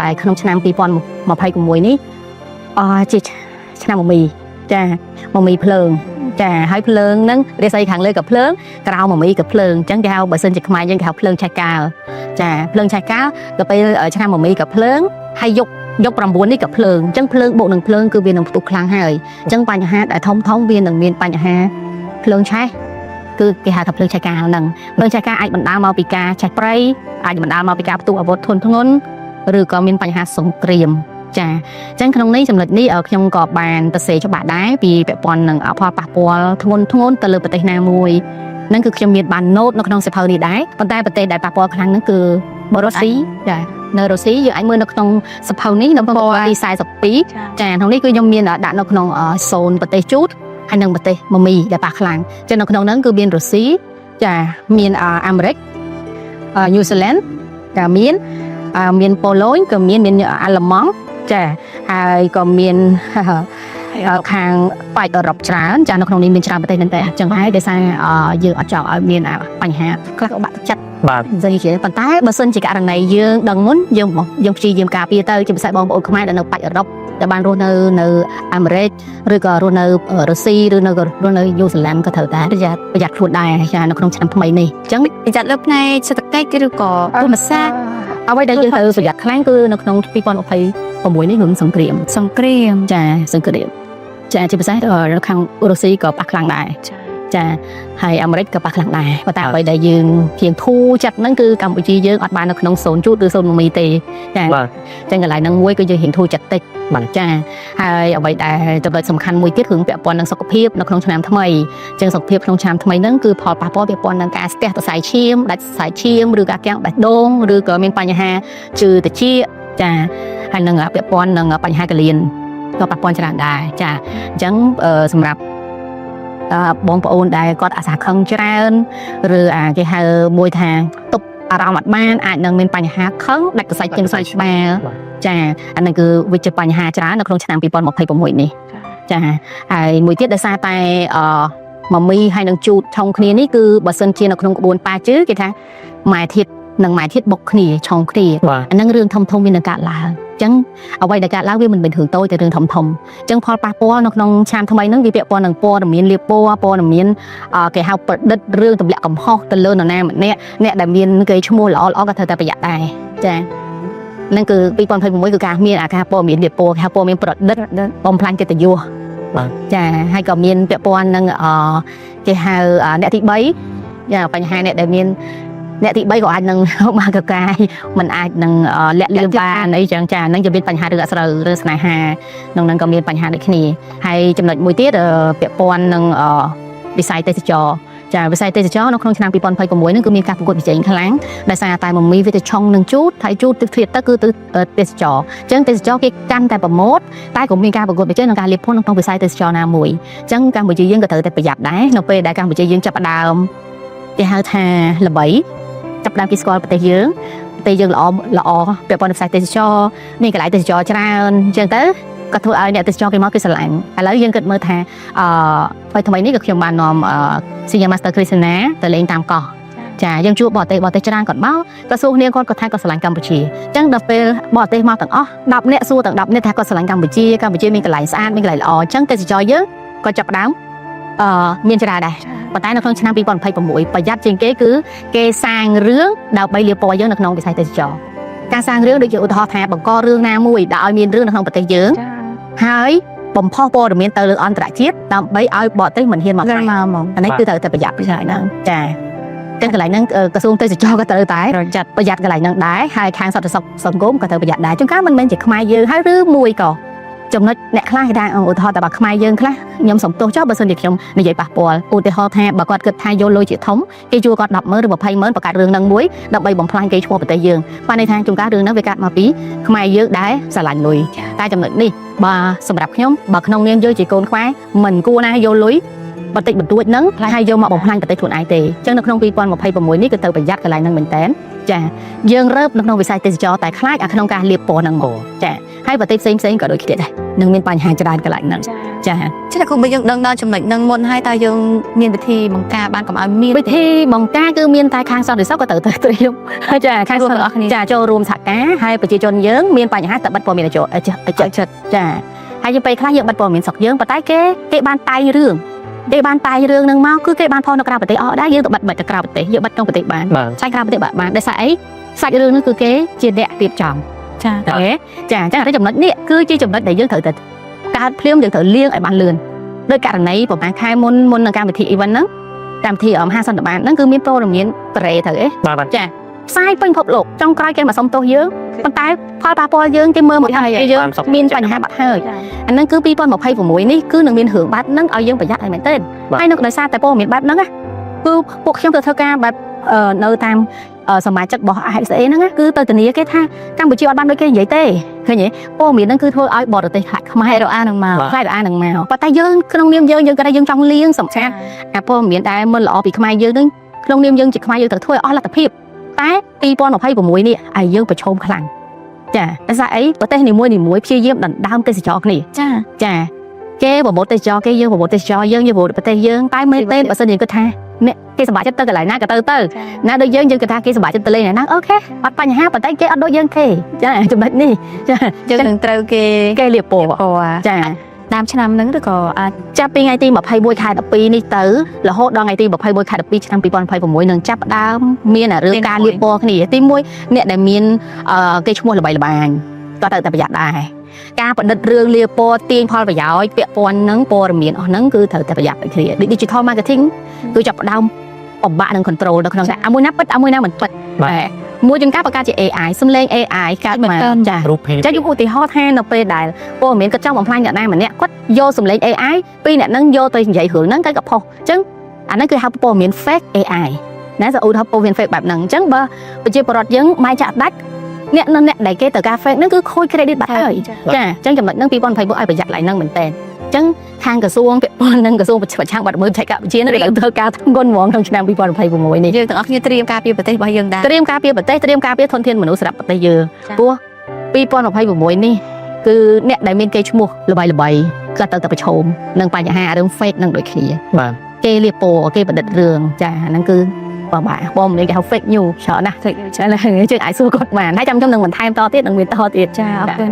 តែក្នុងឆ្នាំ2026នេះអជាឆ្នាំមមីចាមមីភ្លើងចាហើយភ្លើងហ្នឹងរាសីខាងលើក៏ភ្លើងក្រោមមមីក៏ភ្លើងអញ្ចឹងគេហៅបើសិនជាខ្មែរយើងគេហៅភ្លើងឆេះកាលចាភ្លើងឆេះកាលដល់ពេលឆ្នាំមមីក៏ភ្លើងហើយយកយក9នេះក៏ភ្លើងអញ្ចឹងភ្លើងបូកនឹងភ្លើងគឺវានឹងផ្ទុះខ្លាំងហើយអញ្ចឹងបញ្ហាដែលធំធំវានឹងមានបញ្ហាភ្លើងឆេះគឺគេហៅថាភ្លើងឆេះកាលហ្នឹងភ្លើងឆេះកាលអាចបណ្ដាលមកពីការឆេះព្រៃអាចបណ្ដាលមកពីការផ្ទុះអាវុធធ្ងន់ធ្ងរឬក៏មានបញ្ហាសង្គ្រាមចាអញ្ចឹងក្នុងនេះចំណុចនេះខ្ញុំក៏បានទៅសេច្បាស់ដែរពីពាក់ព័ន្ធនឹងផលប៉ះពាល់ធ្ងន់ធ្ងរទៅលើប្រទេសណាមួយហ្នឹងគឺខ្ញុំមានបាន note នៅក្នុងសៀវភៅនេះដែរប៉ុន្តែប្រទេសដែលប៉ះពាល់ខ្លាំងហ្នឹងគឺរុស្ស៊ីចានៅរុស្ស៊ីយើងអាចមើលនៅក្នុងសៀវភៅនេះនៅក្នុងទី42ចាក្នុងនេះគឺខ្ញុំមានដាក់នៅក្នុង zone ប្រទេសជូតហើយនិងប្រទេសមមីដែលប៉ះខ្លាំងចឹងនៅក្នុងហ្នឹងគឺមានរុស្ស៊ីចាមានអាមេរិកញូហ្សេឡង់ក៏មានមានប៉ូឡូញក៏មានមានអាល្លឺម៉ង់ចាហើយក៏មាន ខាងប៉ែកអឺរ៉ុបច្រើនចានៅក្នុងនេះមានច្រើនប្រទេសហ្នឹងតែអញ្ចឹងហើយដោយសារយើងអត់ចង់ឲ្យមានបញ្ហាខ្លះក៏បាក់ទឹកចិត្ត បាទ និយាយជាប៉ុន្តែបើសិនជាករណីយើងដឹងមុនយើងយើងព្យាយាមការពារទៅជាពិសេសបងប្អូនខ្មែរដែលនៅប៉ែកអឺរ៉ុបដែលបានរស់នៅនៅអាមេរិកឬក៏រស់នៅរុស្ស៊ីឬនៅរស់នៅញូហ្សេឡង់ក៏ត្រូវតែប្រយ័ត្នប្រយ័ត្នខ្លួនដែរចានៅក្នុងឆ្នាំថ្មីនេះអញ្ចឹង ប្រយ័ត្នលើផ្នែកសេដ្ឋកិច្ចឬក៏ភូមិសាស្ត្រ អ្វីដែលយើងត្រូវប្រយ័ត្នខ្លាំងគឺនៅក្នុង2026នេះរឿងសង្គ្រាម សង្គ្រាម ចាសង្គ្រាមចាជាពិសេសនៅខាងរុស្ស៊ីក៏ប៉ះខ្លាំងដែរ ចា ចាហើយអាមេរិកក៏ប៉ះខ្លាំងដែរប៉ុន្តែអ្វីដែលយើងភៀងធូរចិត្តហ្នឹងគឺកម្ពុជាយើងអត់បាននៅក្នុង zone ជូតឬ zone មមីទេចា បាទ ចឹងកន្លែងហ្នឹងមួយគឺយើងរៀងធូរចិត្តតិច បាទ ចាហើយអ្វីដែលចំណុចសំខាន់មួយទៀតគឺពាក់ព័ន្ធនឹងសុខភាពនៅក្នុងឆ្នាំថ្មីចឹងសុខភាពក្នុងឆ្នាំថ្មីហ្នឹងគឺផលប៉ះពាល់ពាក់ព័ន្ធនឹងការស្ទះសរសៃឈាមដាច់សរសៃឈាមឬការគាំងបេះដូងឬក៏មានបញ្ហាជឿត្រចៀកចាហើយនឹងពាក់ព័ន្ធនឹងបញ្ហាកលៀនក៏ប៉ះពាល់ច្រើនដែរចាអញ្ចឹងសម្រាប់បងប្អូនដែលគាត់អាសាខឹងច្រើនឬអាគេហៅមួយថាទប់អារម្មណ៍អត់បានអាចនឹងមានបញ្ហាខឹងដាច់សរសៃជើងសរសៃក្បាលចាអានេះគឺវាជាបញ្ហាច្រើននៅក្នុងឆ្នាំ2026នេះចាហើយមួយទៀតដោយសារតែអមមីហើយនឹងជូតឆុងគ្នានេះគឺបើសិនជានៅក្នុងក្បួនប៉ាជឺគេថាម៉ែធាតនិងម៉ែធាតបុកគ្នាឆុងគ្នា បាទ អាហ្នឹងរឿងធំធំវានឹងកើតឡើងអញ្ចឹងអ្វីដែលកើតឡើងវាមិនមែនរឿងតូចតែរឿងធំធំអញ្ចឹងផលប៉ះពាល់នៅក្នុងឆ្នាំថ្មីហ្នឹងវាពាក់ព័ន្ធនឹងព័ត៌មានលាបពណ៌ព័ត៌មានគេហៅប្រឌិតរឿងទម្លាក់កំហុសទៅលើនរណាម្នាក់អ្នកដែលមានគេឈ្មោះល្អល្អក៏ត្រូវតែប្រយ័ត្នដែរចាហ្នឹងគឺ2026គឺការមានអាការព័ត៌មានលាបពណ៌គេហៅព័ត៌មានប្រឌិតបំផ្លាញកិត្តិយស បាទ ចាហើយក៏មានពាក់ព័ន្ធនឹងគេហៅអ្នកទី3ចាបញ្ហាអ្នកដែលមានអ្នកទី3ក៏អាចនឹង បានកកាយมันអាចនឹងលាក់លៀមបានអីចឹងចាហ្នឹងจะមានបញ្ហារឿងអាស្រូវរឿងស្នេហាក្នុងហ្នឹងក៏មានបញ្ហាដូចគ្នាហើយចំណុចមួយទៀតពាក់ព័ន្ធនឹងវិស័យទេសចរចាវិស័យទេសចរនៅក្នុងឆ្នាំ2026ហ្នឹងគឺមានការប្រកួតប្រជែងខ្លាំងដោយសារតែមមីវាទៅឆុងនឹងជូតហើយជូតទឹកធៀបទៅគឺទៅទេសចរអញ្ចឹងទេសចរគេកាន់តែប្រម៉ូទតែក៏មានការប្រកួតប្រជែងក្នុងការលាបពណ៌ក្នុងវិស័យទេសចរណាមួយអញ្ចឹងកម្ពុជាយើងក៏ត្រូវតែប្រយ័ត្នដែរនៅពេលដែលកម្ពុជាយើងចាប់ផ្ដើមគេហៅថាល្បីចាប់ផ្ដើមគេស្គាល់ប្រទេសយើងប្រទេសយើងល្អល្អពាក់ព័ន្ធនឹងវិស័យទេសចរមានកន្លែងទេសចរច្រើនអញ្ចឹងទៅក៏ធ្វើឲ្យអ្នកទេសចរគេមកគេស្រឡាញ់ឥឡូវយើងគិតមើលថាអឺថ្មីថ្មីនេះក៏ខ្ញុំបាននាំអឺ Senior Master Krishna ទៅលេងតាមកោះចាយើងជួបបរទេសបរទេសច្រើនគាត់មកក៏សួរគ្នាគាត់គាត់ថាគាត់ស្រឡាញ់កម្ពុជាអញ្ចឹងដល់ពេលបរទេសមកទាំងអស់10នាក់សួរទាំង10នាក់ថាគាត់ស្រឡាញ់កម្ពុជាកម្ពុជាមានកន្លែងស្អាតមានកន្លែងល្អអញ្ចឹងទេសចរយើងក៏ចាប់ផ្ដើមអឺមានច្រើនដែរប៉ុន្តែនៅក្នុងឆ្នាំ2026ប្រយ័ត្នជាងគេគឺគេសាងរឿងដើម្បីលាបពណ៌យើងនៅក្នុងវិស័យទេសចរការសាងរឿងដូចជាឧទាហរណ៍ថាបង្ករឿងណាមួយដែលឲ្យមានរឿងនៅក្នុងប្រទេសយើង ចា ហើយបំផុសព័ត៌មានទៅលើអន្តរជាតិដើម្បីឲ្យបរទេសមិនហ៊ានមក ឡើង ផ្សាយ មកហ្មង អានេះគឺត្រូវតែប្រយ័ត្ន ប្រយ័ត្នហ្នឹង ចាចឹងកន្លែងហ្នឹងក្រសួងទេសចរក៏ត្រូវតែ ប្រយ័ត្ន ប្រយ័ត្នកន្លែងហ្នឹងដែរហើយខាងសន្តិសុខសង្គមក៏ត្រូវប្រយ័ត្នដែរជួនកាលមិនមែនជាខ្មែរយើងហើយឬមួយក៏ចំណុចអ្នកខ្លះគេថាឧទាហរណ៍តែបើខ្មែរយើងខ្លះខ្ញុំសុំទោសចុះបើសិនជាខ្ញុំនិយាយប៉ះពាល់ឧទាហរណ៍ថាបើគាត់គិតថាយកលុយជាធំគេជួលគាត់100000ឬ200,000បង្កើតរឿងហ្នឹងមួយដើម្បីបំផ្លាញកេរ្តិ៍ឈ្មោះប្រទេសយើងបានន័យថាជួនកាលរឿងហ្នឹងវាកើតមកពីខ្មែរយើងដែរស្រឡាញ់លុយតែចំណុចនេះបើសម្រាប់ខ្ញុំបើក្នុងនាមយើងជាកូនខ្មែរមិនគួរណាយកលុយបន្តិចបន្តួចហ្នឹងហើយយកមកបំផ្លាញប្រទេសខ្លួនឯងទេអញ្ចឹងនៅក្នុង2026នេះគឺត្រូវប្រយ័ត្នកន្លែងហ្នឹងមែនតើចាយើងរើបនៅក្នុងវិស័យទេសចរតែខ្លាចអាក្នុងការលាបពណ៌ហ្នឹងមកចាហើយប្រទេសផ្សេងៗក៏ដូចគ្នាដែរ នឹងមានបញ្ហាច្រើនកន្លែងហ្នឹងចា ចា៎គ្រូបើយើងដឹងដល់ចំណុចហ្នឹងមុនហើយតើយើងមានវិធីបង្ការបានកុំឲ្យមាន វិធីបង្ការគឺមានតែខាងសន្តិសុខក៏ត្រូវទៅត្រៀមចាខាង រួមទាំងអស់គ្នា ចាចូលរួមសហការហើយប្រជាជនយើងមានបញ្ហាតែបិទព័ត៌មានឲ្យចូលឲ្យចិត្ត ចិត្ត ចាហើយយើងពេលខ្លះយើងបិទព័ត៌មានស្រុកយើងប៉ុន្តែគេគេបានតែងរឿងគេបានតែងរឿងហ្នឹងមកគឺគេបានផុសនៅក្រៅប្រទេសអស់ដែរយើងទៅបិទមិនទៅក្រៅប្រទេសយើងបិទក្នុងប្រទេសបាន បាទ ចាញ់ក្រៅប្រទេសបាក់បានដោយសារអីសាច់រឿងហ្នឹងគឺគេជាអ្នករៀបចំ ចា ទេចាអញ្ចឹងអាចំណុចនេះគឺជាចំណុចដែលយើងត្រូវតែកើតភ្លាមយើងត្រូវលាងឲ្យបានលឿនដោយករណីប្រហែលខែមុនមុននឹងកម្មវិធី event ហ្នឹងកម្មវិធីមហាសន្និបាតហ្នឹងគឺមានព័ត៌មានប្រេត្រូវអេ បាទបាទ ផ្សាយពេញពិភពលោកចុងក្រោយគេមកសុំទោសយើងប៉ុន្តែផលប៉ះពាល់យើងគេមើលមកថាយើងមានបញ្ហាបាត់ហើយអាហ្នឹងគឺ2026នេះគឺនឹងមានរឿងបែបហ្នឹងឲ្យយើងប្រយ័ត្នឲ្យមែនទែនហើយនឹងដោយសារតែព័ត៌មានបែបហ្នឹងណាគឺពួកខ្ញុំទៅធ្វើការបែបនៅតាមសមាជិករបស់ AFCA ហ្នឹងណាគឺទៅធានាគេថាកម្ពុជាអត់បានដូចគេនិយាយទេឃើញទេព័ត៌មានហ្នឹងគឺធ្វើឲ្យបរទេសខ្លាចខ្មែរ រអានឹងមក ខ្លាចអានឹងមកប៉ុន្តែយើងក្នុងនាមយើងយើងគាត់ថាយើងចង់លាងសម្អាតអាព័ត៌មានដែលមិនល្អពីខ្មែរយើងហ្នឹងក្នុងនាមយើងជាខ្មែរយើងត្រូវធ្វើឲ្យអស់លទ្ធភាពតែ2026នេះឲ្យយើងប្រឈមខ្លាំងចាដោយសារអីប្រទេសនីមួយនីមួយព្យាយាមដណ្ដើមទេសចរគ្នា ចា ចាគេប្រមូលទេសចរគេយើងប្រមូលទេសចរយើងយើងប្រមូលប្រទេសយើងតែមែនទេបើសិនយើងគិតថាអ្នកគេសប្បាយចិត្តទៅកន្លែងណាក៏ទៅទៅណាដូចយើងយើងគិតថាគេសប្បាយចិត្តទៅលេងណាអូខេអត់បញ្ហាប៉ុន្តែគេអត់ដូចយើងទេចាចំណុចនេះចា យើងនឹងត្រូវគេ គេលាបពណ៌ ពណ៌ ចា តាមឆ្នាំហ្នឹងឬក៏អាច ចាប់ពីថ្ងៃទី21ខែ12នេះទៅរហូតដល់ថ្ងៃទី21ខែ12ឆ្នាំ2026នឹងចាប់ផ្ដើមមានអារឿងការលាបពណ៌គ្នាទី1អ្នកដែលមានគេឈ្មោះល្បីល្បាញក៏ត្រូវតែប្រយ័ត្នដែរការប្រឌិតរឿងលាបពណ៌ទាញផលប្រយោជន៍ពាក់ព័ន្ធនឹងព័ត៌មានអស់ហ្នឹងគឺត្រូវតែប្រយ័ត្នដូចគ្នាដូច digital marketing គឺចាប់ផ្ដើមពិបាកនឹង control នៅក្នុងតែអាមួយណាពិតអាមួយណាមិនពិត បាទ មួយជាងការបង្កើតជា AI សំឡេង AI កើតមកចា រូបភាព ចាខ្ញុំឧទាហរណ៍ថានៅពេលដែលព័ត៌មានគាត់ចង់បំផ្លាញអ្នកណាម្នាក់គាត់យកសំឡេង AI ពីអ្នកហ្នឹងយកទៅនិយាយរឿងហ្នឹងទៅក៏ផុសអញ្ចឹងអាហ្នឹងគឺហៅព័ត៌មាន fake AI ណាសឧទាហរណ៍ព័ត៌មាន fake បែបហ្នឹងអញ្ចឹងបើប្រជាពលរដ្ឋយើងម៉ែចាក់ដាច់អ្នកនៅអ្នកដែលគេត្រូវការ fake ហ្នឹងគឺខូច credit បាត់ហើយចាអញ្ចឹងចំណុចហ្នឹង2024ឲ្យប្រយ័ត្នឡើងហ្នឹងមែនតើអញ្ចឹងខាងក្រសួងពាក់ព័ន្ធនឹងក្រសួងប្រឆាំងបាត់មើលបច្ចេកវិទ្យានេះត្រូវធ្វើការធ្ងន់ហ្មងក្នុងឆ្នាំ2026នេះ យើងទាំងអស់គ្នាត្រៀមការពារប្រទេសរបស់យើងដែរ ត្រៀមការពារប្រទេសត្រៀមការពារធនធានមនុស្សសម្រាប់ប្រទេសយើងព្រោះ2026នេះគឺអ្នកដែលមានគេឈ្មោះល្បីល្បីក៏ត្រូវតែប្រឈមនឹងបញ្ហារឿង fake នឹងដូចគ្នា បាទ គេលាបពណ៌គេប្រឌិតរឿងចាហ្នឹងគឺបបាបងមានគេហៅ fake news ច្រើនណាស់ fake news ច្រើនណាស់ជឿអាចសួរគាត់បានហើយចាំខ្ញុំនឹងបន្ថែមតទៀតនឹងមានតទៀត ចាអរគុណ